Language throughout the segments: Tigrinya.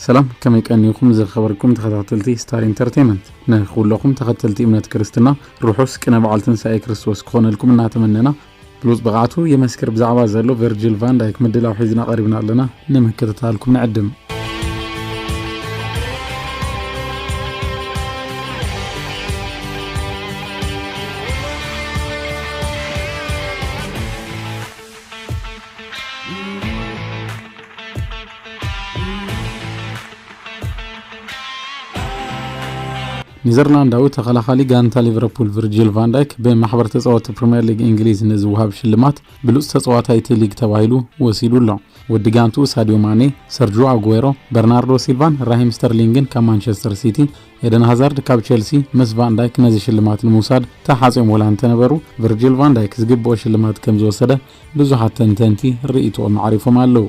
ሰላም፣ ከመይ ቀኒኹም ዝኸበርኩም ተኸታተልቲ ስታር ኢንተርቴይመንት? ንኹለኹም ተኸተልቲ እምነት ክርስትና ርሑስ ቅነ በዓል ትንሳኤ ክርስቶስ ክኾነልኩም እናተመነና፣ ብሉጽ ብቕዓቱ የመስክር ብዛዕባ ዘሎ ቨርጂል ቫን ዳይክ ምድላው ሒዝና ቀሪብና ኣለና። ንምክትታልኩም ንዕድም። ኔዘርላንዳዊ ተኸላኻሊ ጋንታ ሊቨርፑል ቪርጂል ቫን ዳይክ ብማሕበር ተጻወትቲ ፕሪምየር ሊግ እንግሊዝ ንዝወሃብ ሽልማት ብሉጽ ተጻዋታይ እቲ ሊግ ተባሂሉ ወሲዱ ኣሎ። ወዲ ጋንቱ ሳዲዮ ማኔ፣ ሰርጆ ኣጉዌሮ፣ በርናርዶ ሲልቫን ራሂም ስተርሊንግን ካብ ማንቸስተር ሲቲ፣ ኤደን ሃዛርድ ካብ ቸልሲ ምስ ቫን ዳይክ ነዚ ሽልማት ንምውሳድ ተሓጺኦም ወላ እንተነበሩ፣ ቪርጂል ቫን ዳይክ ዝግብኦ ሽልማት ከም ዝወሰደ ብዙሓት ተንተንቲ ርእይቶኦም ኣዕሪፎም ኣለዉ።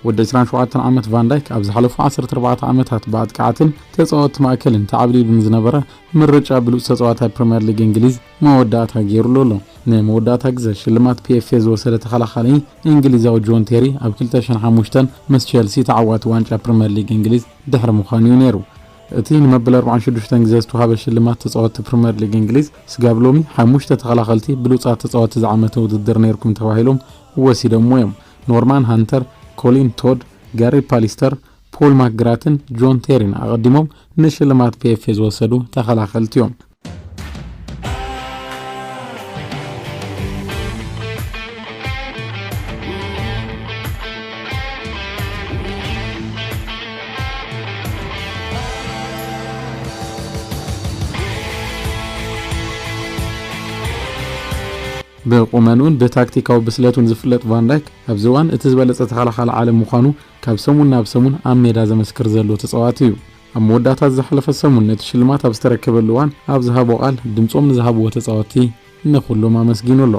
ወዲ ዕስራን ሸውዓተን ዓመት ቫን ዳይክ ኣብ ዝሓለፉ ዓሰርተ ኣርባዕተ ዓመታት ብኣጥቃዕትን ተጻወትቲ ማእከልን ተዓብሊሉ ንዝነበረ ምርጫ ብሉጽ ተጻዋታይ ፕሪምየር ሊግ እንግሊዝ መወዳእታ ገይሩሉ ኣሎ። ንመወዳእታ ግዘ ሽልማት ፒኤፍኤ ዝወሰደ ተኸላኻሊ እንግሊዛዊ ጆን ቴሪ ኣብ ክልተ ሽሕን ሓሙሽተን ምስ ቸልሲ ተዓዋቲ ዋንጫ ፕሪምየር ሊግ እንግሊዝ ድሕሪ ምዃኑ እዩ ነይሩ። እቲ ንመበል ኣርባዓን ሽዱሽተን ግዘ ዝተዋህበ ሽልማት ተጻወትቲ ፕሪምየር ሊግ እንግሊዝ፣ ስጋብ ሎሚ ሓሙሽተ ተኸላኸልቲ ብሉጻት ተጻወትቲ ዝዓመተ ውድድር ነይርኩም ተባሂሎም ወሲዶምዎ እዮም። ኖርማን ሃንተር፣ ኮሊን ቶድ፣ ጋሪ ፓሊስተር፣ ፖል ማክግራትን ጆን ቴሪን ኣቐዲሞም ንሽልማት ፒኤፍኤ ዝወሰዱ ተኸላኸልቲ እዮም። ብቁመንኡን ብታክቲካዊ ብስለቱን ዝፍለጥ ቫን ዳይክ፣ ኣብዚ እዋን እቲ ዝበለጸ ተኸላኻሊ ዓለም ምዃኑ ካብ ሰሙን ናብ ሰሙን ኣብ ሜዳ ዘመስክር ዘሎ ተጻዋቲ እዩ። ኣብ መወዳእታ ዝሓለፈ ሰሙን ነቲ ሽልማት ኣብ ዝተረከበሉ እዋን ኣብ ዝሃቦ ቃል፣ ድምጾም ንዝሃብዎ ተጻወትቲ ንኹሎም ኣመስጊኑ ኣሎ።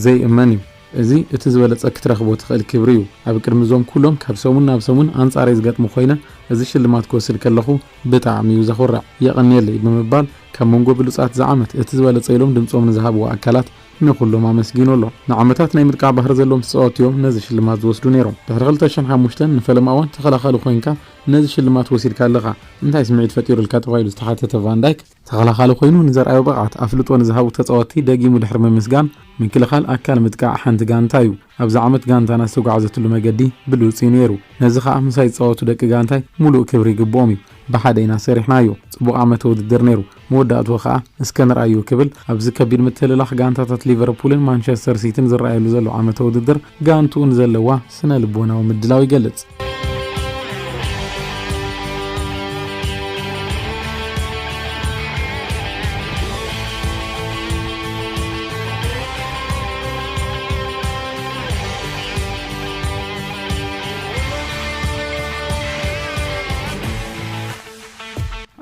ዘይእመን እዩ። እዚ እቲ ዝበለጸ ክትረኽቦ ትኽእል ክብሪ እዩ። ኣብ ቅድሚ እዞም ኩሎም ካብ ሰሙን ናብ ሰሙን ኣንጻረይ ዝገጥሙ ኮይነ፣ እዚ ሽልማት ክወስድ ከለኹ ብጣዕሚ እዩ ዘኹርዕ። የቐንየለይ ብምባል ካብ መንጎ ብሉጻት ዝዓመት እቲ ዝበለጸ ኢሎም ድምጾም ንዝሃብዎ ኣካላት ንኹሎም ኣመስጊኑ ኣሎ። ንዓመታት ናይ ምጥቃዕ ባህሪ ዘለዎም ተጻወትቲ እዮም ነዚ ሽልማት ዝወስዱ ነይሮም። ድሕሪ ክልተ ሽሕን ሓሙሽተን ንፈለማ እዋን ተኸላኻሊ ኮይንካ ነዚ ሽልማት ወሲድካ ኣለኻ፣ እንታይ ስምዒት ፈጢሩልካ? ተባሂሉ ዝተሓተተ ቫን ዳይክ፣ ተኸላኻሊ ኮይኑ ንዘርኣዮ ብቕዓት ኣፍልጦ ንዝሃቡ ተጻወትቲ ደጊሙ ድሕሪ ምምስጋን፣ ምክልኻል ኣካል ምጥቃዕ ሓንቲ ጋንታ እዩ። ኣብዚ ዓመት ጋንታና ዝተጓዓዘትሉ መገዲ ብሉጽ እዩ ነይሩ። ነዚ ኸኣ ምሳይ ዝጻወቱ ደቂ ጋንታይ ምሉእ ክብሪ ይግብኦም እዩ። ብሓደ ኢና ሰሪሕናዮ። ጽቡቕ ዓመተ ውድድር ነይሩ። መወዳእትኡ ኸኣ እስከ ንርኣዮ ክብል ኣብዚ ከቢድ ምትልላኽ ጋንታታት ሊቨርፑልን ማንቸስተር ሲቲን ዝረኣየሉ ዘሎ ዓመተ ውድድር ጋንትኡ ንዘለዋ ስነ ልቦናዊ ምድላው ይገልጽ።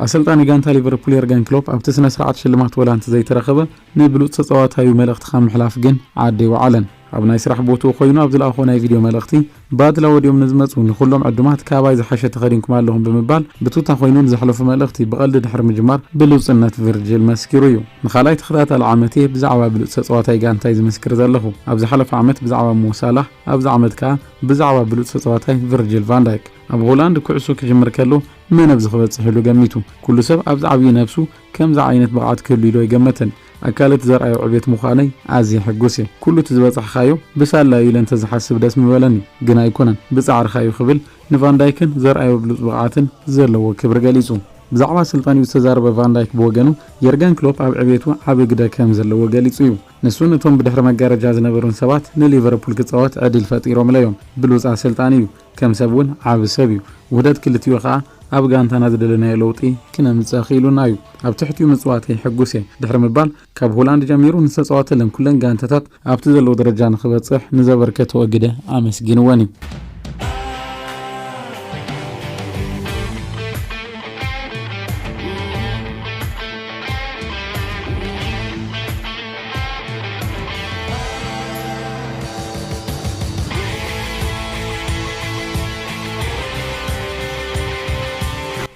ኣሰልጣኒ ጋንታ ሊቨርፑል የርገን ክሎፕ ኣብቲ ስነ ስርዓት ሽልማት ወላ እንተ ዘይተረኸበ፣ ንብሉጽ ተጻዋታዩ መልእኽቲ ካብ ምሕላፍ ግን ዓዲ ኣይወዓለን። ኣብ ናይ ስራሕ ቦትኡ ኮይኑ ኣብ ዝለኣኾ ናይ ቪድዮ መልእኽቲ፣ ባድላ ወዲኦም ንዝመጹ ንኹሎም ዕዱማት ካባይ ዝሓሸ ተኸዲንኩም ኣለኹም ብምባል ብቱታ ኮይኑ ንዘሕለፉ መልእኽቲ ብቐልዲ ድሕሪ ምጅማር ብሉጽነት ቪርጅል መስኪሩ እዩ። ንኻልኣይ ተኸታታሊ ዓመት እየ ብዛዕባ ብሉጽ ተጻዋታይ ጋንታይ ዝምስክር ዘለኹ። ኣብ ዝሓለፈ ዓመት ብዛዕባ ሞ ሳላህ፣ ኣብዚ ዓመት ከኣ ብዛዕባ ብሉጽ ተጻዋታይ ቪርጅል ቫን ዳይክ። ኣብ ሆላንድ ኩዕሶ ክጅምር ከሎ መን ኣብዚ ክበጽሕ ኢሉ ገሚቱ? ኩሉ ሰብ ኣብዚ ዓብዪ ነብሱ ከምዚ ዓይነት ብቕዓት ክህሉ ኢሉ ኣይገመተን። ኣካል እቲ ዘርኣዮ ዕቤት ምዃነይ ኣዝየ ሕጉስ እየ። ኩሉ እቲ ዝበጻሕካዮ ብሳላ እዩ ኢለ እንተዝሓስብ ደስ ምበለኒ፣ ግን ኣይኮነን፣ ብጻዕርኻ እዩ ክብል ንቫን ዳይክን ዘርኣዮ ብሉጽ ብቕዓትን ዘለዎ ክብሪ ገሊጹ። ብዛዕባ ኣሰልጣኒኡ ዝተዛረበ ቫን ዳይክ ብወገኑ፣ የርገን ክሎፕ ኣብ ዕቤቱ ዓቢ ግደ ከም ዘለዎ ገሊጹ እዩ። ንሱን እቶም ብድሕሪ መጋረጃ ዝነበሩን ሰባት ንሊቨርፑል ክጻወት ዕድል ፈጢሮምለዮም። ብሉጽ ኣሰልጣኒ እዩ። ከም ሰብ እውን ዓቢ ሰብ እዩ። ውህደት ክልቲኡ ኸኣ ኣብ ጋንታና ዝደለናዮ ለውጢ ክነምጽእ ኣኽኢሉና እዩ። ኣብ ትሕቲኡ ምጽዋተይ ሕጉስ እየ ድሕሪ ምባል፣ ካብ ሆላንድ ጀሚሩ ንዝተጻወተለን ኩለን ጋንታታት ኣብቲ ዘለዎ ደረጃ ንኽበጽሕ ንዘበርከትኦ ግደ ኣመስጊንወን እዩ።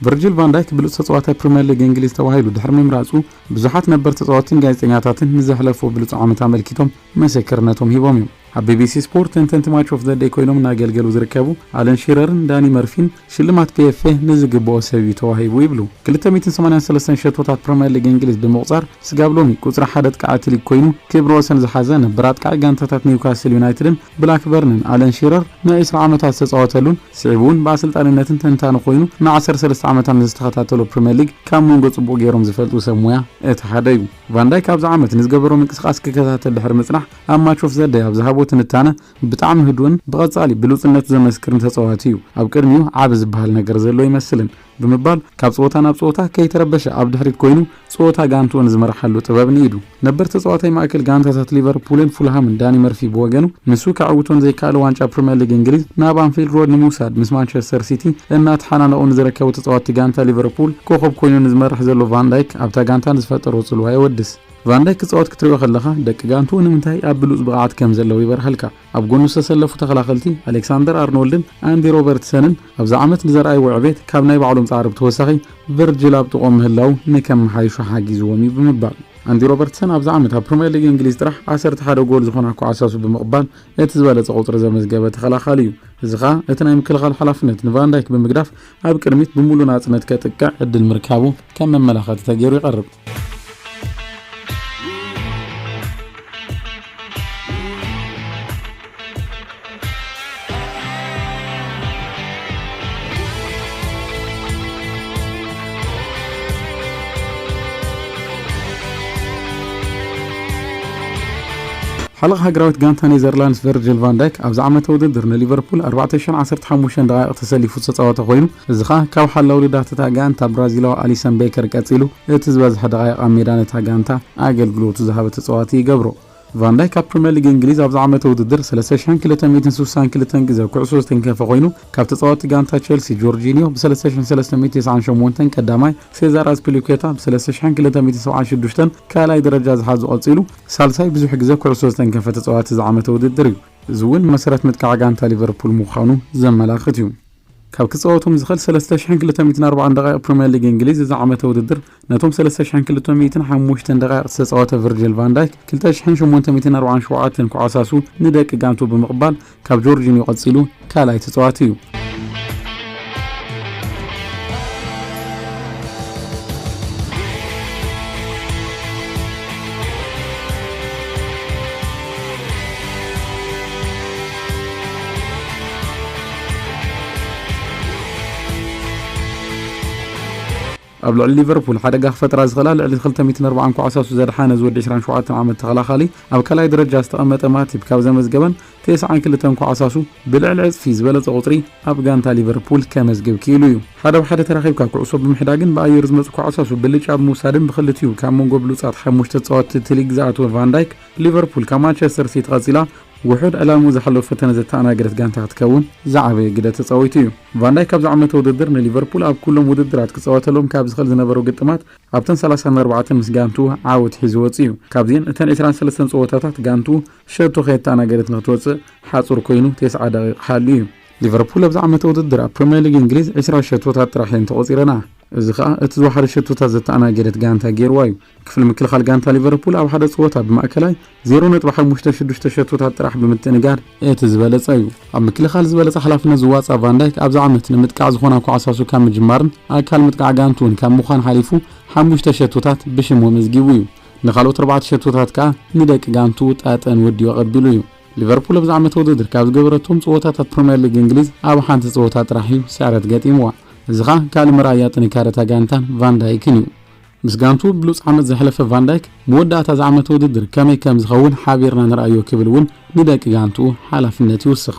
ቨርጂል ቫን ዳይክ ብሉጽ ተጻዋታይ ፕሪምየር ሊግ እንግሊዝ ተባሂሉ ድሕሪ ምምራጹ፣ ብዙሓት ነበር ተጻወትትን ጋዜጠኛታትን ንዘሕለፎ ብሉጽ ዓመት ኣመልኪቶም ምስክርነቶም ሂቦም እዮም። ኣብ ቢቢሲ ስፖርት ተንተንቲ ማች ኦፍ ዘ ደይ ኮይኖም እናገልገሉ ዝርከቡ ኣለን ሺረርን ዳኒ መርፊን ሽልማት ፒኤፍኤ ንዝግብኦ ሰብ እዩ ተዋሂቡ ይብሉ። ክልተ ሚእትን ሰማንያን ሰለስተን ሸቶታት ፕሪምየር ሊግ እንግሊዝ ብምቑጻር ስጋብ ሎሚ ቁጽሪ ሓደ ኣጥቃዕቲ ሊግ ኮይኑ ክብረ ወሰን ዝሓዘ ነበር ኣጥቃዒ ጋንታታት ኒውካስል ዩናይትድን ብላክበርንን ኣለን ሺረር ንዒስራ ዓመታት ዝተጻወተሉን ስዒቡ እውን ብኣሰልጣንነትን ተንታኒ ኮይኑ ንዓሰርተ ሰለስተ ዓመታት ንዝተኸታተሎ ፕሪምየር ሊግ ካብ መንጎ ጽቡቕ ገይሮም ዝፈልጡ ሰብ ሙያ እቲ ሓደ እዩ። ቫንዳይክ ኣብዚ ዓመት ንዝገበሮ ምንቅስቓስ ክከታተል ድሕሪ ምጽናሕ ኣብ ማች ኦፍ ዘ ደይ ኣብ ዝሃቦ ትንታነ ብጣዕሚ ህዱእን ብቐጻሊ ብሉጽነቱ ዘመስክርን ተጻዋቲ እዩ። ኣብ ቅድሚኡ ዓቢ ዝበሃል ነገር ዘሎ ይመስልን ብምባል ካብ ጸወታ ናብ ጸወታ ከይተረበሸ ኣብ ድሕሪት ኮይኑ ጸወታ ጋንትኡ ንዝመርሓሉ ጥበብ ንኢዱ። ነበር ተጻዋታይ ማእከል ጋንታታት ሊቨርፑልን ፉልሃምን ዳኒ መርፊ ብወገኑ ንሱ ከዕውቶ ንዘይከኣለ ዋንጫ ፕሪምየር ሊግ እንግሊዝ ናብ ኣንፊልድ ሮድ ንምውሳድ ምስ ማንቸስተር ሲቲ እናተሓናነቑ ንዝረከቡ ተጻዋቲ ጋንታ ሊቨርፑል ኮኸብ ኮይኑ ንዝመርሕ ዘሎ ቫንዳይክ ኣብታ ጋንታ ንዝፈጠሮ ጽልዋ የወድስ። ቫንዳይክ ክጻወት ክትሪኦ ከለኻ ደቂ ጋንትኡ ንምንታይ ኣብ ብሉጽ ብቕዓት ከም ዘለዉ ይበርሃልካ። ኣብ ጎኑ ዝተሰለፉ ተኸላኸልቲ ኣሌክሳንደር ኣርኖልድን ኣንዲ ሮበርትሰንን ኣብዚ ዓመት ንዘርኣይዎ ዕቤት ካብ ናይ ባዕሎም ጻዕሪ ብተወሳኺ ቨርጅል ኣብ ጥቕኦም ምህላዉ ንከመሓይሹ ሓጊዝዎም እዩ ብምባል ኣንዲ ሮበርትሰን ኣብዚ ዓመት ኣብ ፕሪምየር ሊግ እንግሊዝ ጥራሕ ዓሰርተ ሓደ ጎል ዝኾና ኳዕሳሱ ብምቕባል እቲ ዝበለጸ ቁጽሪ ዘመዝገበ ተኸላኻሊ እዩ። እዚ ኸኣ እቲ ናይ ምክልኻል ሓላፍነት ንቫንዳይክ ብምግዳፍ ኣብ ቅድሚት ብምሉእ ናጽነት ከጥቅዕ ዕድል ምርካቡ ከም መመላኸቲ ተገይሩ ይቐርብ። ሓለቓ ሃገራዊት ጋንታ ኔዘርላንድስ ቨርጅል ቫንዳይክ ኣብዚ ዓመተ ውድድር ንሊቨርፑል ኣርባዕተ ሽሕን ዓሰርተ ሓሙሽተን ደቓይቕ ተሰሊፉ ዝተጻወተ ኮይኑ፣ እዚ ኸኣ ካብ ሓላው ልዳት እታ ጋንታ ብራዚላዊ ኣሊሰን ቤከር ቀጺሉ እቲ ዝበዝሐ ደቓይቕ ኣብ ሜዳ ነታ ጋንታ ኣገልግሎቱ ዝሃበ ተጻዋቲ ይገብሮ። ቫንዳይክ ኣብ ፕሪምየር ሊግ እንግሊዝ ኣብዚ ዓመተ ውድድር ሰለስተ ሽሕን ክልተ ሚእትን ስሳን ክልተን ግዘ ኩዕሶ ዝተንከፈ ኮይኑ፣ ካብ ተጻወትቲ ጋንታ ቸልሲ ጆርጂኒዮ ብ ሰለስተ ሽሕን ሰለስተ ሚእትን ተስዓን ሸሞንተን ቀዳማይ፣ ሴዛር ኣዝፒሊኩዌታ ብ ሰለስተ ሽሕን ክልተ ሚእትን ሰብዓን ሽዱሽተን ካልኣይ ደረጃ ዝሓዙ ቀጺሉ፣ ሳልሳይ ብዙሕ ግዘ ኩዕሶ ዝተንከፈ ተጻዋቲ እዚ ዓመተ ውድድር እዩ። እዚ እውን መሰረት ምጥቃዕ ጋንታ ሊቨርፑል ምዃኑ ዘመላኽት እዩ። ካብ ክጻወቶም ዝኽእል ሰለስተ ሽሕን ክልተ ሚእትን ኣርባዓን ደቓይቕ ፕሪምየር ሊግ እንግሊዝ እዚ ዓመተ ውድድር ነቶም ሰለስተ ሽሕን ክልተ ሚእትን ሓሙሽተን ደቓይቕ ዝተጻወተ ቨርጅል ቫንዳይክ ክልተ ሽሕን ሸሞንተ ሚእትን ኣርባዓን ሸውዓተን ኳዕሳሱ ንደቂ ጋንቱ ብምቕባል ካብ ጆርጂኒዮ ቀጺሉ ካልኣይ ተጻዋቲ እዩ። ኣብ ልዕሊ ሊቨርፑል ሓደጋ ክፈጥራ ዝኽእላ ልዕሊ ክልተ ሚእትን ኣርባዓን ኳዕሳሱ ዘድሓነ ዝወዲ ዕስራን ሸውዓተን ዓመት ተኸላኻሊ ኣብ ካልኣይ ደረጃ ዝተቐመጠ ማቲፕ ካብ ዘመዝገበን ተስዓን ክልተን ኳዕሳሱ ብልዕሊ ዕጽፊ ዝበለጸ ቁጽሪ ኣብ ጋንታ ሊቨርፑል ከመዝግብ ክኢሉ እዩ። ሓደ ብሓደ ተራኺብካ ኩዕሶ ብምሕዳግን ብኣየር ዝመጹ ኳዕሳሱ ብልጫ ብምውሳድን ብኽልቲኡ ካብ መንጎ ብሉጻት ሓሙሽተ ተጻወትቲ እቲ ሊግ ዝኣተወ ቫንዳይክ ሊቨርፑል ካብ ማንቸስተር ሲቲ ቀጺላ ውሑድ ዕላምኡ ዝሓለወ ፈተነ ዘተኣናገደት ጋንታ ክትከውን ዝዓበየ ግደ ተጻዊቱ እዩ። ቫንዳይክ ኣብዚ ዓመተ ውድድር ንሊቨርፑል ኣብ ኩሎም ውድድራት ክጻወተሎም ካብ ዝኽእል ዝነበሩ ግጥማት ኣብተን ሰላሳን ኣርባዕተን ምስ ጋንቱ ዓወት ሒዙ ወጺኡ እዩ። ካብዚአን እተን ዕስራን ሰለስተን ጸወታታት ጋንቱ ሸቶ ከየተኣናገደት ንክትወጽእ ሓጹር ኮይኑ ተስዓ ደቂቕ ሓልዩ እዩ። ሊቨርፑል ኣብዚ ዓመተ ውድድር ኣብ ፕሪምየር ሊግ እንግሊዝ ዕስራ ሸቶታት ጥራሕ እየን ተቖጺረና። እዚ ኸኣ እቲ ዝወሓደ ሸቶታት ዘተኣናገደት ጋንታ ገይርዋ እዩ። ክፍሊ ምክልኻል ጋንታ ሊቨርፑል ኣብ ሓደ ጸወታ ብማእከላይ ዜሮ ነጥቢ ሓሙሽተ ሽዱሽተ ሸቶታት ጥራሕ ብምትእንጋድ እቲ ዝበለጸ እዩ። ኣብ ምክልኻል ዝበለጸ ሓላፍነት ዝዋጻ ቫንዳይክ ኣብዚ ዓመት ንምጥቃዕ ዝኾና ኳዕሳሱ ካብ ምጅማርን ኣካል ምጥቃዕ ጋንቱን ካብ ምዃን ሓሊፉ ሓሙሽተ ሸቶታት ብሽሙ ኣመዝጊቡ እዩ። ንኻልኦት ኣርባዕተ ሸቶታት ከኣ ንደቂ ጋንቱ ጣጠን ወዲኡ ኣቐቢሉ እዩ። ሊቨርፑል ኣብዚ ዓመት ውድድር ካብ ዝገበረቶም ጸወታታት ፕሪምየር ሊግ እንግሊዝ ኣብ ሓንቲ ጸወታ ጥራሕ እዩ ስዕረት ገጢምዋ። እዚ ኸኣ ካልእ መርኣያ ጥንካረ እታ ጋንታን ቫንዳይክን እዩ። ምስ ጋንቱ ብሉጽ ዓመት ዘሕለፈ ቫንዳይክ መወዳእታ እዚ ዓመት ውድድር ከመይ ከም ዝኸውን ሓቢርና ንርኣዮ ክብል እውን ንደቂ ጋንቱ ሓላፍነት ይውስኽ።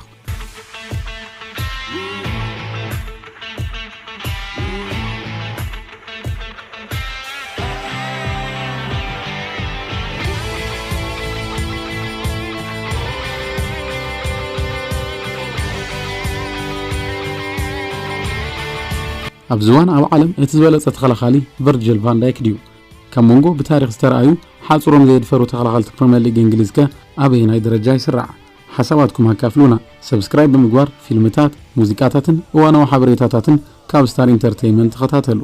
ኣብዚ እዋን ኣብ ዓለም እቲ ዝበለጸ ተኸላኻሊ ቨርጅል ቫንዳይክ ድዩ? ካብ መንጎ ብታሪኽ ዝተረኣዩ ሓጹሮም ዘየድፈሩ ተኸላኸልቲ ፕሪምየር ሊግ እንግሊዝ ከ ኣበየናይ ደረጃ ይስራዕ? ሓሳባትኩም ኣካፍሉና። ሰብስክራይብ ብምግባር ፊልምታት፣ ሙዚቃታትን እዋናዊ ሓበሬታታትን ካብ ስታር ኢንተርቴይንመንት ተኸታተሉ።